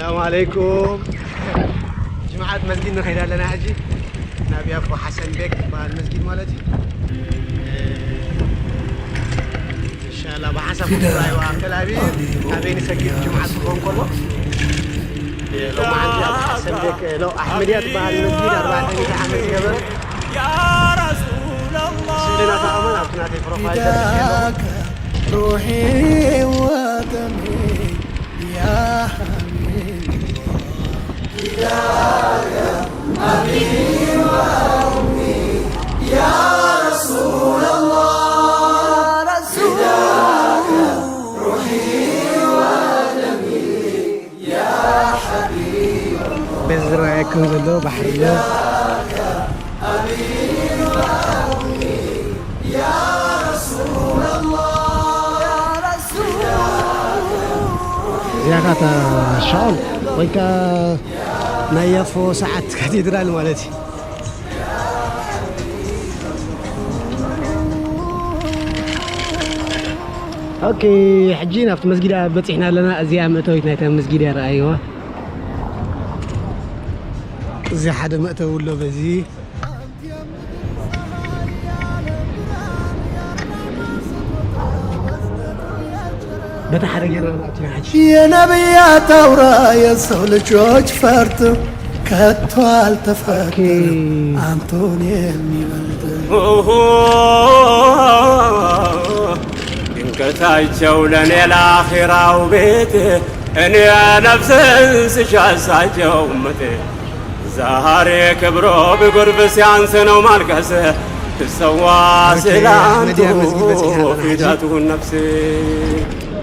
ሰላም ዓለይኩም። ጅምዓት መስጊድ ንኸይድ ኣለና ሕጂ። ናብ ያፎ ሓሰን ቤክ ዝበሃል መስጊድ ማለት እዩ። ኢንሻላህ ብሓንሳብ ክትረኣይዋ ኣከል ኣበይ ንሰጊድ ጅምዓት ክኸውን ከሎ። ሎማዓንቲ ኣብ ሓሰን ቤክ፣ ሎ ኣሕመድያ ትበሃል መስጊድ ኣርባዕተ ሚእቲ ዓመት ዝገበረ ስእሊ ናታ ከማን ኣብቲ ናተይ ፕሮፋይል ተርኪቡ። روحي ودمي يا حبيب الله. فداك أبي وأمي يا رسول الله. فداك روحي ودمي يا حبيب الله. በዚ ዝረኣየኩም ዘሎ ባሕሪ ኣሎ። እዚኣ ኸዓ እታ ሻውል ወይ ከዓ ናይ ያፎ ሰዓት ካቴድራል ማለት እዩ። ኦኬ፣ ሕጂ ናብቲ መስጊድ በፂሕና ኣለና። እዚኣ መእተዊት ናይታ መስጊድ እያ፣ ረኣይዋ። እዚ ሓደ መእተዊ ኣሎ በዚ። በታ ሓደ ጌርና ንኣቱ ንሓጂ። የነቢያት ኣውራ የሰው ልጆች ፈርጥ ከቶ አልተፈጠረም ኦኬ። አንቶን የሚበልጥ። ኦሆ፣ ድንገታቸው ለእኔ ለአኼራው ቤት እኔ ነፍስን ስሻሳቸው ምት ዛሬ ክብሮ ብጉርብ ሲያንስ ነው ማልቀስ ትሰዋ ኦኬ፣ ስላንቱ አህመድያ መስጊድ በፂሕና ኣለና ሕጂ። ፊዳቱን ነፍስ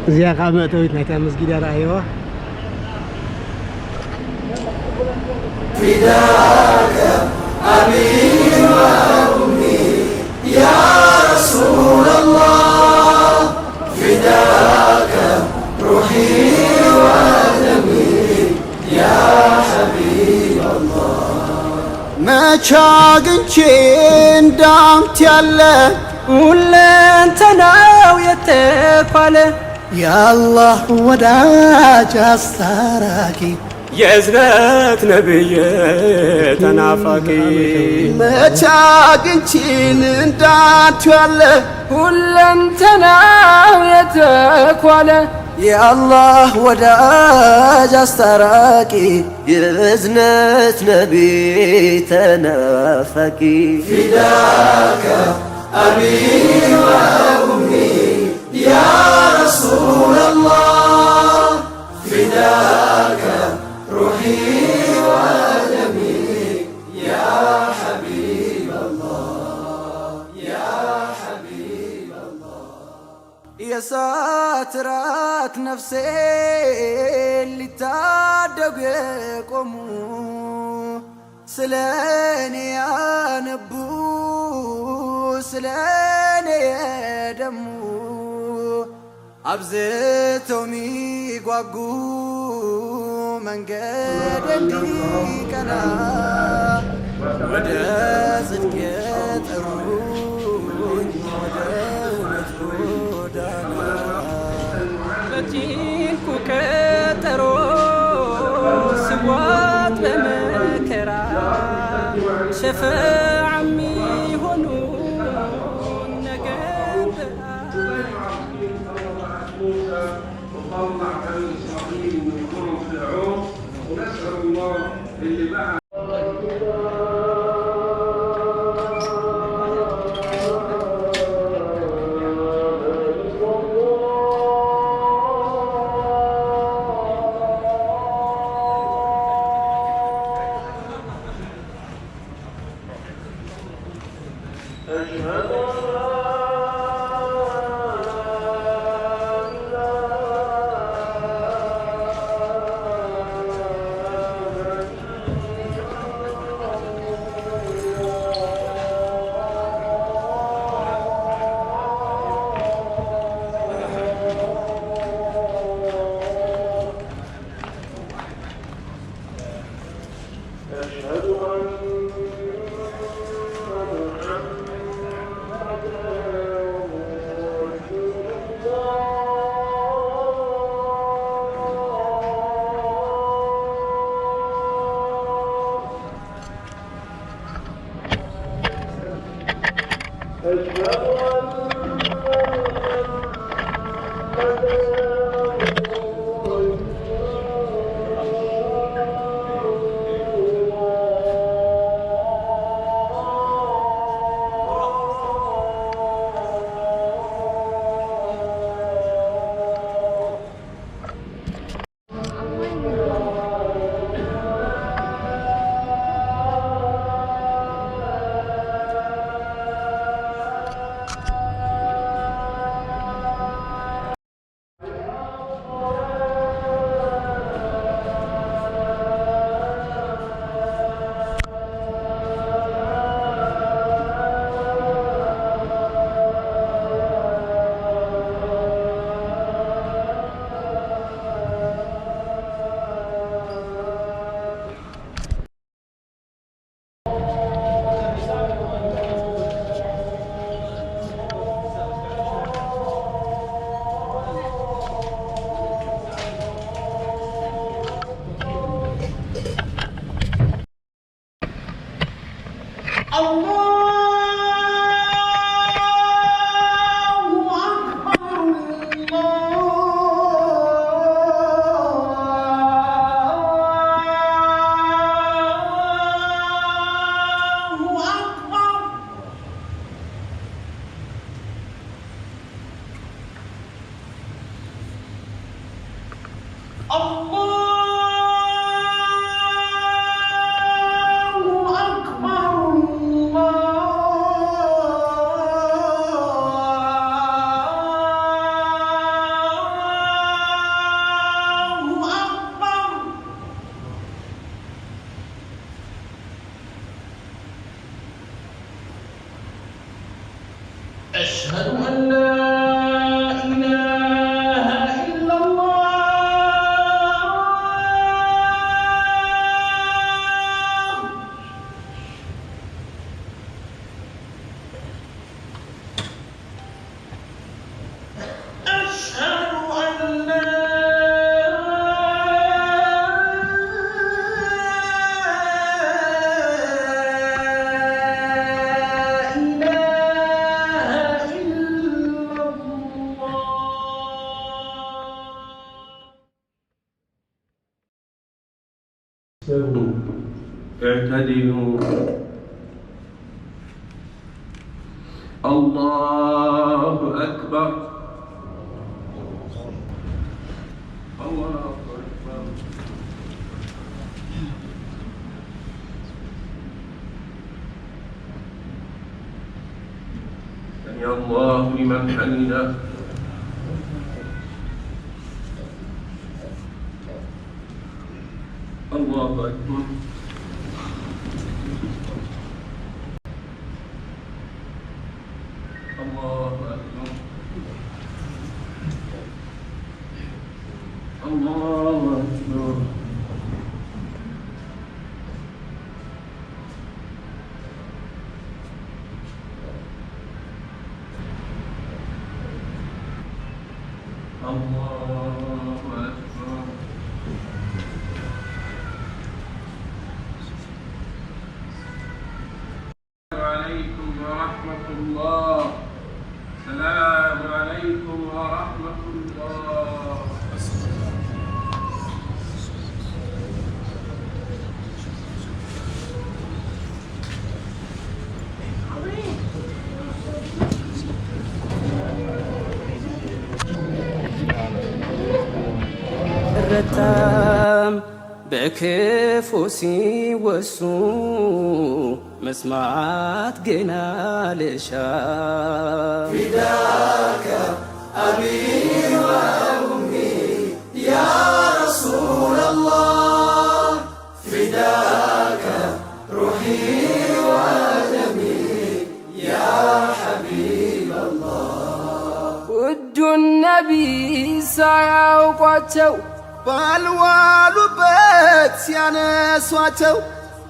እዚኣ ከዓ መእተዊት ናይታ መስጊድ እያ፣ ረኣይዋ። فداك أبي وأمي يا رسول الله، فداك روحي ودمي يا حبيب الله. መቻ ግንቼ እንዳንት ያለ ሁለንተናው የተኳለ የአላህ ወዳጅ አስታራቂ የእዝነት ነብይ ተናፋቂ መቼ አግኝቼን እንዳንቱ ያለ ሁለንተናው የተኳለ የአላህ ወዳጅ አስታራቂ የእዝነት ነብይ ተናፋቂ فداك أبي وأمي يا رسول الله، فداك روحي ودمي يا حبيب الله، يا حبيب الله. የሳትራት ነፍሴ ሊታደጉ የቆሙ ስለ እኔ ያነቡ ስለ እኔ የደሙ አብዝተው ሚጓጉ መንገድ እንዲቀና ወደ ጽድቅ የጠሩኝ ወደ እውነት ጎዳና በጭንቁ ቀጠሮ ስዋት በመከራ ሸፈዓ የሚሆኑ ነገ በአ موسى وطلع بني إسرائيل من ظلم فرعون، ونسأل الله اللي بعد الله أكبر، الله أكبر. الله أكبر، الله أكبر. أشهد أن لا إله إلا الله. أشهد أن لا إله إلا الله. استووا. اعتدلوا. الله أكبر. الله أكبر. سمع الله لمن حمده. الله أكبر. الله أكبر. الله أكبر. الله أكبر. السلام عليكم ورحمة الله. السلام عليكم ورحمة الله. ረታም ብክፉ ሲወሱ መስማት ግና ልሻ። فداك أبي وأمي يا رسول الله، فداك روحي ودمي يا حبيب الله. ውዱን ነቢ ሳያውቋቸው ባልዋሉበት ሲያነሷቸው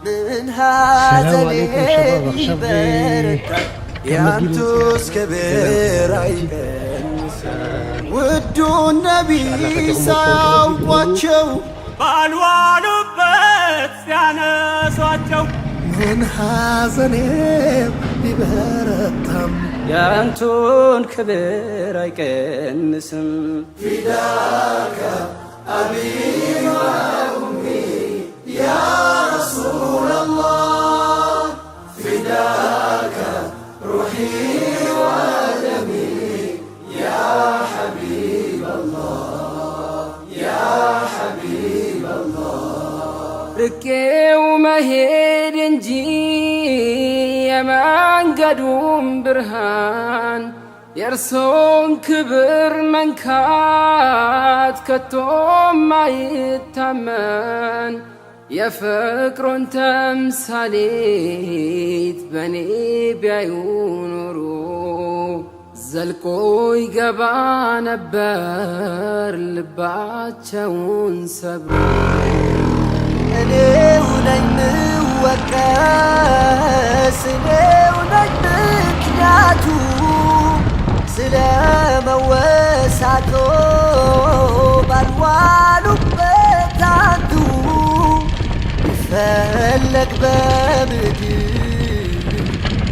ምን ሐዘኔ ይበረታል ያንቱስ ክብር አይቀንስም። ውዱን ነቢ ሳያውቋቸው ባልዋሉበት ሲያነሷቸው ምን ሐዘኔ ቢበረታም ያንቱን ክብር ኣይቀንስም። ፊዳከ ኣቢ ወኡሚ ያ ረሱለላህ፣ ፊዳከ ሩሒ ወደሚ ያ ሐቢበላህ፣ ያ ሐቢበላህ። ርቄው መሄድ እንጂ የመንገዱም ብርሃን፣ የእርሶን ክብር መንካት ከቶም አይታመን። የፍቅሮን ተምሳሌት በኔ ቢያዩ ኖሮ፣ ዘልቆ ይገባ ነበር ልባቸውን ሰብሮ። እኔው ነኝ ምወቀስ፣ እኔው ነኝ ምክንያቱ፣ ስለ መወሳቶ ባልዋሉበት አንቱ። ቢፈለግ በምድር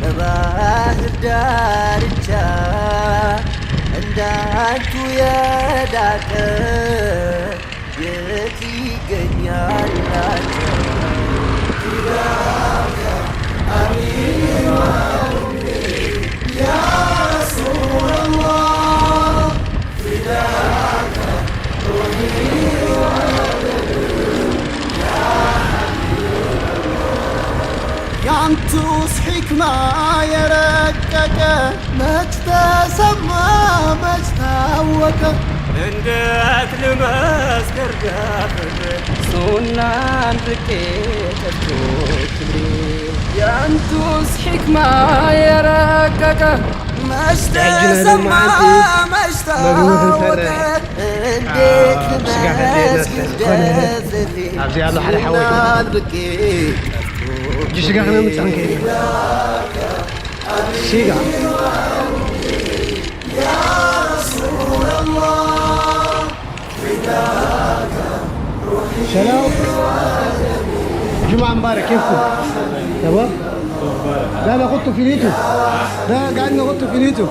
በባህር ዳርቻ፣ እንዳንቱ የላቀ የት ይገኛል ላንተ? ፊዳከ አቢ ወኡሚ ያ ረሱለላህ፣ ፊዳከ ሩሒ ወደሚ ያ ሐቢበላህ። ያንቱስ ሒክማ የረቀቀ መች ተሰማ መች ታወቀ? እንዴት ልመስክር ደፍሬ ሱናን ርቄ ጠፍቶ ክብሬ? ያንቱስ ሒክማ የረቀቀ መች ተሰማ መች ታወቀ? እንዴት ልመስክር ደፍሬ ኣብዚ ኣሎ ሓደ ሓወይ ሱናን ርቄ ጠፍቶ እጂ ስጋ ክነምጽእ ክንከይድ ኢና። ስጋ። شلون؟ جمعة مبارك، كيفكم؟ تمام؟ لا، أنا كنت في اليوتيوب. لا، قاعد نغط في اليوتيوب.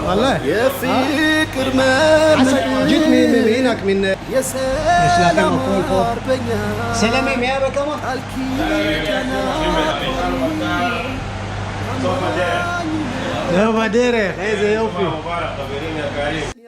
والله. የፍቅር መ- عسل، جيت من، من هناك، من የሰላም አርበኛ سلامي ميابا كمان. ቃል ኪዳን አክባሪ. يا بديرة، هذا يوفي.